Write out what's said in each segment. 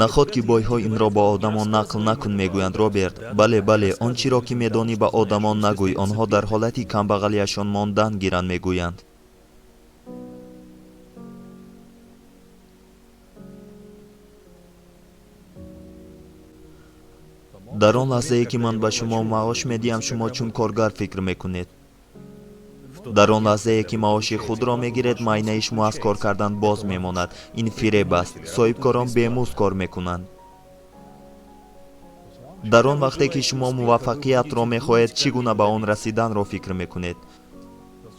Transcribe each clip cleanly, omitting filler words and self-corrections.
Наход ки бойҳо инро ба одамон нақл накун мегӯянд, Роберт. Бале, бале, он чиро ки медонӣ ба одамон нагӯй, онҳо дар ҳолати камбағалиашон мондан гиранд мегӯянд. Дар он лаҳзае ки ман ба шумо маош медиҳам, шумо чун коргар фикр мекунед. Дар он лаҳзае ки маоши худро мегиред, майнаи шумо аз кор кардан боз мемонад. Ин фиреб аст. Соҳибкорон бемузд кор мекунанд. Дар он вақте ки шумо муваффақиятро мехоҳед, чӣ гуна ба он расиданро фикр мекунед?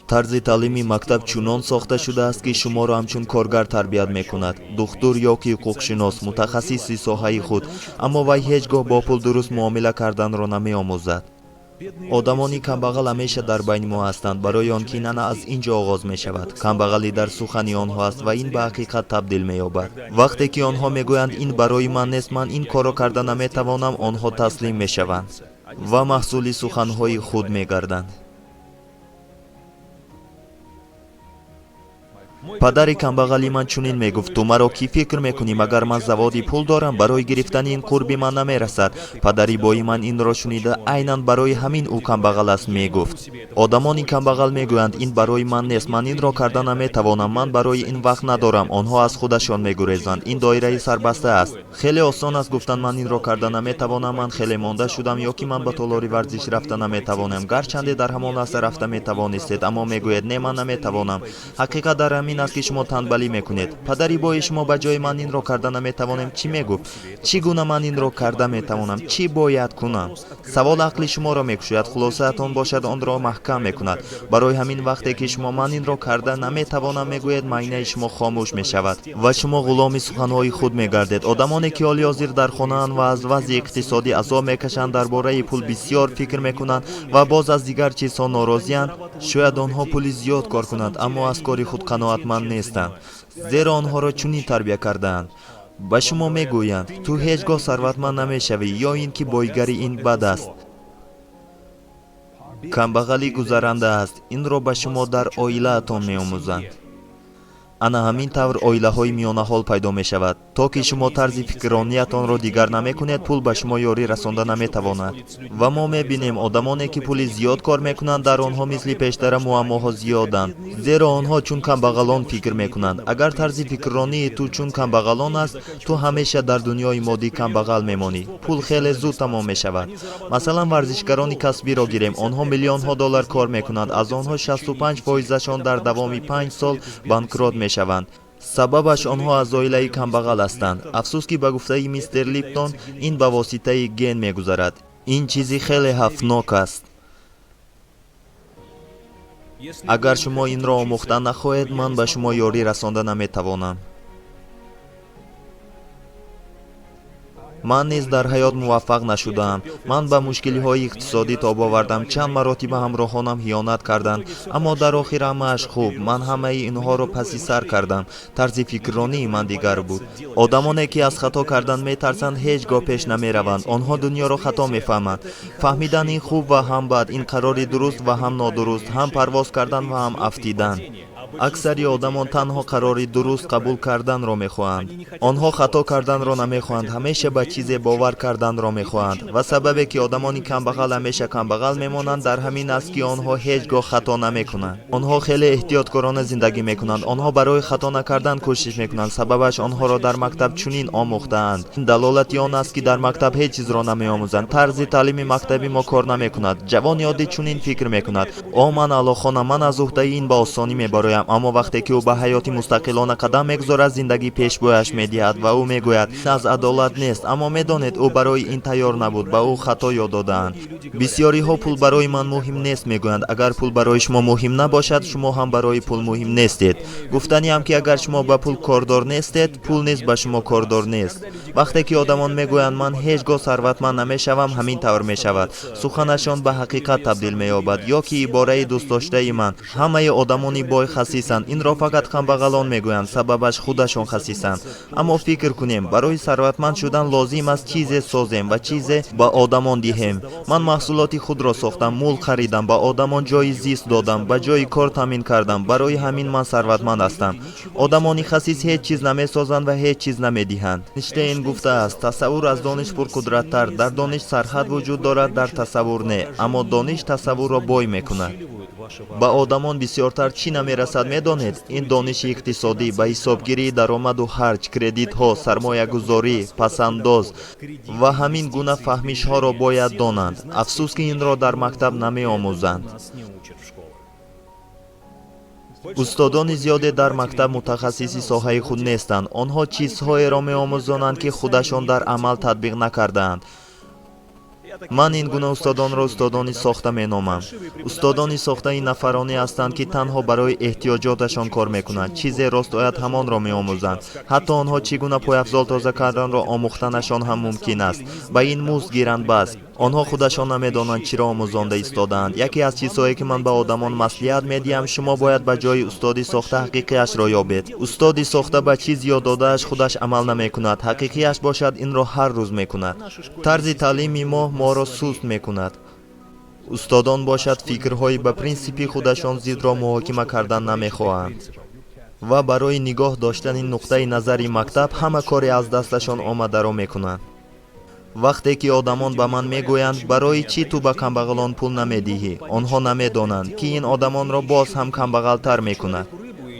Тарзи таълими мактаб чунон сохта шудааст, ки шуморо ҳамчун коргар тарбият мекунад, духтур ё ки ҳуқуқшинос, мутахассиси соҳаи худ, аммо вай ҳеҷ гоҳ бо пул дуруст муомила карданро намеомӯзад. Одамони камбағал ҳамеша дар байни мо ҳастанд, барои он ки ин ана аз ин ҷо оғоз мешавад. Камбағалӣ дар сухани онҳо аст ва ин ба ҳақиқат табдил меёбад. Вақте ки онҳо мегӯянд ин барои ман нест, ман ин корро карда наметавонам, онҳо таслим мешаванд ва маҳсули суханҳои худ мегарданд. Падари камбағали ман чунин мегуфт: ту маро кӣ фикр мекунӣ, магар ман заводи пул дорам? Барои гирифтани ин қурби ман намерасад. Падари бои ман инро шунида, айнан барои ҳамин ӯ камбағал аст мегуфт. Одамони камбағал мегӯянд ин барои ман нест, ман инро карда наметавонам, ман барои ин вақт надорам. Онҳо аз худашон мегурезанд. Ин доираи сарбаста аст. Хеле осон аст гуфтан ман инро карда наметавонам, ман хеле монда шудам, ё ки ман ба толори варзиш рафта наметавонам. Гарчанде дар ҳамон лаҳза рафта метавонистед, аммо мегӯед не, ман наметавонам. Ҳақиқат дар ҳамин аст ки шумо танбалӣ мекунед. Падари бои шумо ба ҷои ман инро карда наметавонем чӣ мегуфт? Чӣ гуна ман инро карда метавонам? Чӣ бояд кунам? Савол ақли шуморо мекушояд, хулосаатон бошад онро маҳкам мекунад. Барои ҳамин вақте ки шумо ман инро карда наметавонам мегӯед, майнаи шумо хомӯш мешавад ва шумо ғуломи суханҳои худ мегардед. Одамоне ки ҳоли ҳозир дар хонаанд ва аз вазъи иқтисодӣ азоб мекашанд, дар бораи пул бисёр фикр мекунанд ва боз аз дигар чизҳо норозиянд. Шояд онҳо пули зиёд кор кунанд, аммо аз кори худ қаноатманд нестанд, зеро онҳоро чунин тарбия кардаанд. Ба шумо мегӯянд ту ҳеҷ гоҳ сарватманд намешавӣ, ё ин ки бойгарӣ ин бад аст, камбағалӣ гузаранда аст. Инро ба шумо дар оилаатон меомӯзанд. Ана ҳамин тавр оилаҳои миёнаҳол пайдо мешавад. То ки шумо тарзи фикррониятонро дигар намекунед, пул ба шумо ёрӣ расонда наметавонад. Ва мо мебинем одамоне ки пули зиёд кор мекунанд, дар онҳо мисли пештара муаммоҳо зиёданд, зеро онҳо чун камбағалон фикр мекунанд. Агар тарзи фикрронии ту чун камбағалон аст, ту ҳамеша дар дунёи моддӣ камбағал мемонӣ. Пул хеле зуд тамом мешавад. Масалан, варзишгарони касбиро гирем, онҳо миллионҳо доллар кор мекунанд, аз онҳо 65%-ашон дар давоми 5 сол банкрот мешаванд. Сабабаш онҳо аз оилаи камбағал ҳастанд. Афсӯс ки ба гуфтаи мистер Липтон ин ба воситаи ген мегузарад. Ин чизи хеле ҳафтнок аст. Агар шумо инро омӯхта нахоҳед, ман ба шумо ёрӣ расонда наметавонам. Ман низ дар ҳаёт муваффақ нашудаам. Ман ба мушкилиҳои иқтисодӣ тоб овардам, чанд маротиба ҳамроҳонам хиёнат карданд, аммо дар охир ҳамааш хуб. Ман ҳамаи инҳоро паси сар кардам. Тарзи фикрронии ман дигар буд. Одамоне ки аз хато кардан метарсанд, ҳеҷ гоҳ пеш намераванд. Онҳо дунёро хато мефаҳманд. Фаҳмидан ин хуб ва ҳам бад, ин қарори дуруст ва ҳам нодуруст, ҳам парвоз кардан ва ҳам афтидан. Аксари одамон танҳо қарори дуруст қабул карданро мехоҳанд. Онҳо хато карданро намехоҳанд, ҳамеша ба чизе бовар карданро мехоҳанд. Ва сабабе ки одамони камбағал ҳамеша камбағал мемонанд, дар ҳамин аст ки онҳо ҳеҷ гоҳ хато намекунанд. Онҳо хеле эҳтиёткорона зиндагӣ мекунанд. Онҳо барои хато накардан кӯшиш мекунанд. Сабабаш онҳоро дар мактаб чунин омӯхтаанд. Ин далолати он аст ки дар мактаб ҳеҷ чизро намеомӯзанд. Тарзи таълими мактаби мо кор намекунад. Ҷавони оддӣ чунин фикр мекунад: о, ман аълохона, ман аз уҳдаи ин ба осонӣ мебароям. Аммо вақте ки ӯ ба ҳаёти мустақилона қадам мегузорад, зиндагӣ пешбояш медиҳад ва ӯ мегӯяд аз адолат нест. Аммо медонед, ӯ барои ин тайёр набуд, ба ӯ хато ёд додаанд. Бисёриҳо пул барои ман муҳим нест мегӯянд. Агар пул барои шумо муҳим набошад, шумо ҳам барои пул муҳим нестед. Гуфтаниам ки агар шумо ба пул кордор нестед, пул низ ба шумо кордор нест. Вақте ки одамон мегӯянд ман ҳеҷ гоҳ сарватманд намешавам, ҳамин тавр мешавад. Суханашон ба ҳақиқат табдил меёбад. Ё ки ибораи дӯстдоштаи ман: ҳамаи одамони бой Хасисанд, инро фақат камбағалон мегӯянд, сабабаш худашон хасисанд. Аммо фикр кунем, барои сарватманд шудан лозим аст чизе созем ва чизе ба одамон диҳем. Ман маҳсулоти худро сохтам, мулк харидам, ба одамон ҷойи зист додам, ба ҷойи кор таъмин кардам. Барои ҳамин ман сарватманд ҳастам. Одамони хасис ҳеҷ чиз намесозанд ва ҳеҷ чиз намедиҳанд. Эйнштейн гуфтааст: тасаввур аз дониш пурқудраттар. Дар дониш сарҳад вуҷуд дорад, дар тасаввур не, аммо дониш тасаввурро бой мекунад. Ба одамон бисёртар чӣ намерасад, медонед? Ин дониши иқтисодӣ, ба ҳисобгирии даромаду харҷ, кредитҳо, сармоягузорӣ, пасандоз ва ҳамин гуна фаҳмишҳоро бояд донанд. Афсӯс, ки инро дар мактаб намеомӯзанд. Устодони зиёде дар мактаб мутахассиси соҳаи худ нестанд. Онҳо чизҳоеро меомӯзонанд, ки худашон дар амал татбиқ накардаанд. Ман ин гуна устодонро устодони сохта меномам. Устодони сохта ин нафароне ҳастанд, ки танҳо барои эҳтиёҷоташон кор мекунанд. Чизе рост ояд, ҳамонро меомӯзанд. Ҳатто онҳо чӣ гуна пойафзол тоза карданро омӯхтанашон ҳам мумкин аст. Ба ин музд гиранд, бас. Онҳо худашон намедонанд, чиро омӯзонда истодаанд. Яке аз чизҳое, ки ман ба одамон маслиҳат медиҳам: шумо бояд ба ҷои устоди сохта ҳақиқиашро ёбед. Устоди сохта ба чиз ёд додааш худаш амал намекунад, ҳақиқиаш бошад, инро ҳар рӯз мекунад. Тарзи таълими мо моро суст мекунад. Устодон бошад, фикрҳои ба принсипи худашон зидро муҳокима кардан намехоҳанд ва барои нигоҳ доштани нуқтаи назари мактаб ҳама коре аз дасташон омадаро мекунанд. Вақте ки одамон ба ман мегӯянд: «Барои чӣ ту ба камбағалон пул намедиҳӣ?», онҳо намедонанд, ки ин одамонро боз ҳам камбағалтар мекунад.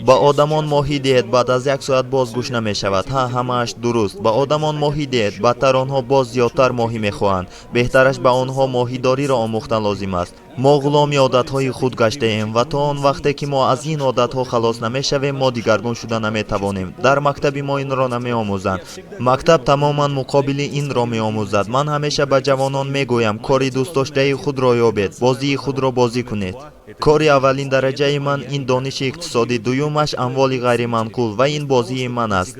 Ба одамон моҳӣ диҳед, баъд аз як соат боз гушна мешавад. Ҳа, ҳамааш дуруст. Ба одамон моҳӣ диҳед, баъдтар онҳо боз зиёдтар моҳӣ мехоҳанд. Беҳтараш ба онҳо моҳидориро омӯхтан лозим аст. Мо ғуломи одатҳои худ гаштаем ва то он вақте ки мо аз ин одатҳо халос намешавем, мо дигаргун шуда наметавонем. Дар мактаби мо инро намеомӯзанд. Мактаб тамоман муқобили инро меомӯзад. Ман ҳамеша ба ҷавонон мегӯям: кори дӯстдоштаи худро ёбед, бозии худро бозӣ кунед. Кори аввалин дараҷаи ман ин дониши иқтисодӣ, дуюмаш амволи ғайриманқул ва ин бозии ман аст.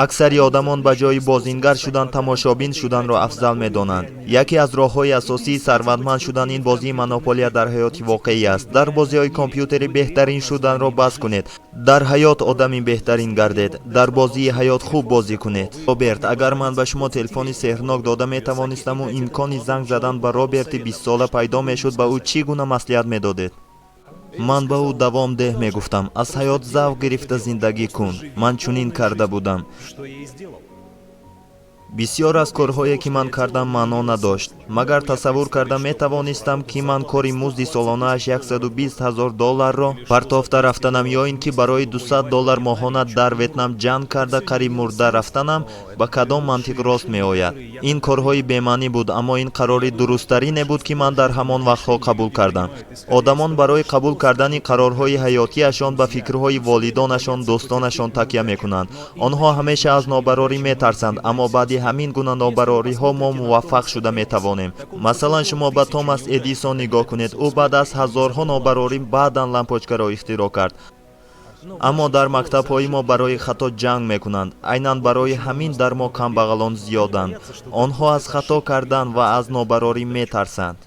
Аксари одамон ба ҷои бозингар шудан тамошобин шуданро афзал медонанд. Яке аз роҳҳои асосии сарватманд шудан ин бозии монополия дар ҳаёти воқеӣ аст. Дар бозиҳои компютерӣ беҳтарин шуданро бас кунед, дар ҳаёт одами беҳтарин гардед. Дар бозии ҳаёт хуб бозӣ кунед. Роберт, агар ман ба шумо телефони сеҳрнок дода метавонистаму имкони занг задан ба Роберти 20-сола пайдо мешуд, ба ӯ чӣ гуна маслиҳат медодед? Ман ба ӯ давом деҳ мегуфтам. Аз ҳаёт завқ гирифта зиндагӣ кун. Ман чунин карда будам. Бисёр аз корҳое, ки ман кардам, маъно надошт. Магар тасаввур карда метавонистам, ки ман кори музди солонааш 120 ҳазор долларро партофта рафтанам ё ин ки барои 200 доллар моҳона дар Ветнам ҷанг карда, қариб мурда рафтанам ба кадом мантиқ рост меояд? Ин корҳои бемаънӣ буд, аммо ин қарори дурусттарине буд, ки ман дар ҳамон вақтҳо қабул кардам. Одамон барои қабул кардани қарорҳои ҳаётиашон ба фикрҳои волидонашон, дӯстонашон такя мекунанд. Онҳо ҳамеша аз нобарорӣ метарсанд, аммо баъди ҳамин гуна нобарориҳо мо муваффақ шуда метавонем. Масалан, шумо ба Томас Эдисон нигоҳ кунед. Ӯ баъд аз ҳазорҳо нобарорӣ баъдан лампочкаро ихтироъ кард. Аммо дар мактабҳои мо барои хато ҷанг мекунанд. Айнан барои ҳамин дар мо камбағалон зиёданд. Онҳо аз хато кардан ва аз нобарорӣ метарсанд.